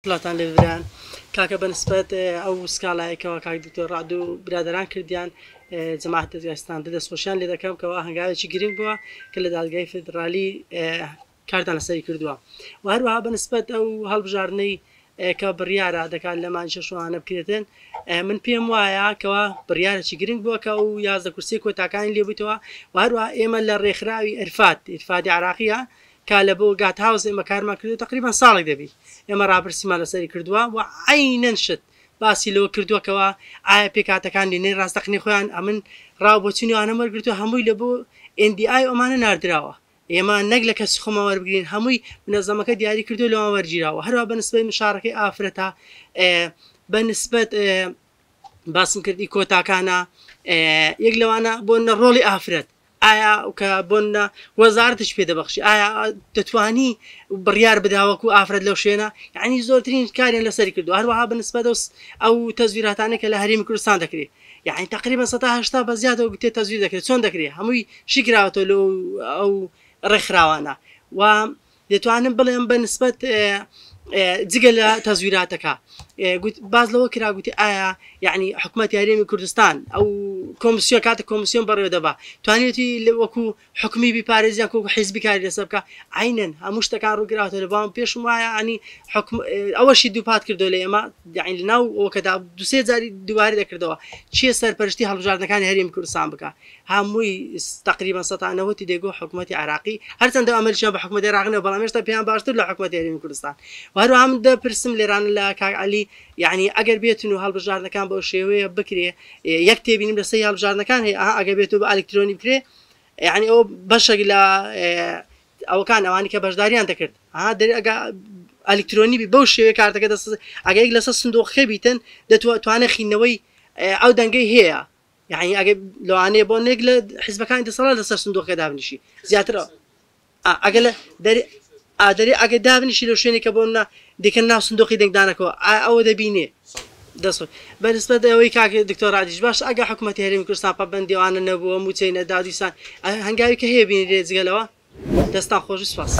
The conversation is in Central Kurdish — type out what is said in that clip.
سڵاتان لێ برایان کاکە بە نسبەت ئەو سکاڵایەکەوە کاک دکتۆر ڕەعد و برادەران کردیان جەماعەت دەزگای ستاندەر دەستخۆشیان لێ دەکەم کەوا هەنگاوێکی گرنگ بووە کە لە دادگای فیدرالی کاردان لەسەری کردووە و هەروەها بە نسبەت ئەو هەڵبژاردنەی کە بڕیارە دەکات لە مانگی شەشوانە بکرێتن من پێم وایە کەوا بڕیارێکی گرنگ بووە کە ئەو 11 کورسی کۆتاکانی لێبوویتەوە و هەروەها ئێمە لە ڕێکخراوی ئەرفات ئیرفادی عراقیە کا لە بۆ گات هاوس ئێمە کارمان کردوە تەقریبەن ساڵێک دەبی ئێمە ڕاپرسیمان لەسەری کردوە و عەینەن شت باسی لەوە کردوە کەوا ئایا پێکهاتەکان لینەی ڕاستەقینەی خۆیان ئەمن ڕاو بۆچونی ئەوانەم وەرگرتوە هەمووی لە بۆ ئێن دی ئای و ئەمانە ناردراوە ئێمە نەک لە کەسی خۆمان وەربگرین هەمووی منەزەمەکە دیاری کردوە لەوان وەرگیراوە هەروە بە نسبەی مشارەکەی ئافرەتە بە نسبەت باسم کرد ئی کۆتاکانە یەک لەوانە بۆ نە ڕۆڵی ئافرەت ئایا کە بۆ نە وەزارەتیش پێ دەبەخشی ئایا دەتوانی بڕیار بدا وەکو ئافرەت لەو شوێنە یعنی زۆرترین کاریان لەسەری کردو هەروەها بە نسبەت ئەو تەزویراتانەی کە لە هەرێمی کوردستان دەکرێت یعنی تقریبا 180 بە زیادەوە گوتێ تەزویر دەکرێت چۆن دەکرێت هەمووی شیکراوەتەوە لەو ئەو ڕێکخراوانە و دەتوانم بڵێم بە نسبەت جگە لە تەزویراتەکە باز لەوە کرا گوتی ئایا یعنی حکوومەت یاریێمی کوردستان ئەو کۆمسیۆن کاتە کۆمسیۆن بەڕێوە دەبا توانێتی وەکو حکومی بیپارێزیان کۆکو حیزبی کاری لەسەر بکە عینەن هەموو شتەکان ڕووگراوەتە لە باوم پێشم وایە ینی حکم ئەوەشی دووپات کردو لە ئێمە یعنی لەناو ئەوکەدا دوسێ جاری دووبارە دەکردەوە چیە سەرپەرشتی هەڵبژاردنەکانی هەرێمی کوردستان بکە هەمووی تەقریبەن سەتا نەوەتی دەیگۆ حکومەتی عێراقی هەرچەندە ئەمریکیان بە حکومەتی عێراق نیە بەڵام هێشتا پێیان باشتر لە حکومەتی هەرێمی کوردستان و هەروەها من دەپرسم لێرانە لە کاک عەلی یعنی ئەگەر بێتن و هەڵبژاردنەکان بەو شێوەیە بکرێ یەک تێبینیم لەسەر هەڵبژاردنەکان هەیە ئەها ئەگەر بێت و بە ئەلکترۆنی بکرێ یعنی ئەوە بەشێک لە ئەوەکان ئەوانی کە بەشداریان دەکرد ها دەری ئەگە ئەلکترۆنی بی بەو شێوەیە کارتەکە دەست ئەگە یەک لەسەر سندوقەکە بیتن دەتوانێت خینەوەی ئەو دەنگەی هەیە یەعنی ئەگەر لەوانەیە بۆ نێک لە حیزبەکانی دەسەڵات لەسەر سندوقەکە دابنیشی زیاتر ئەگەر لە دەری ئادەری ئەگەر دابنیشی لەو شوێنێک کە بۆ منە دیکە ناو سندوقی دەنگدانەکەەوە ئایا ئەوە دەبینێ دەست بەنسبەت ئەوەی کاک دکتۆر رادیش باش ئەگە حکوومەتی هەرێمی کوردستان پابەندی ئەوانە نەبووە مووچەی نەدا دیسان هەنگاوی کە هەیە بینرێ جگە لەوە دەستان خۆش سپاس.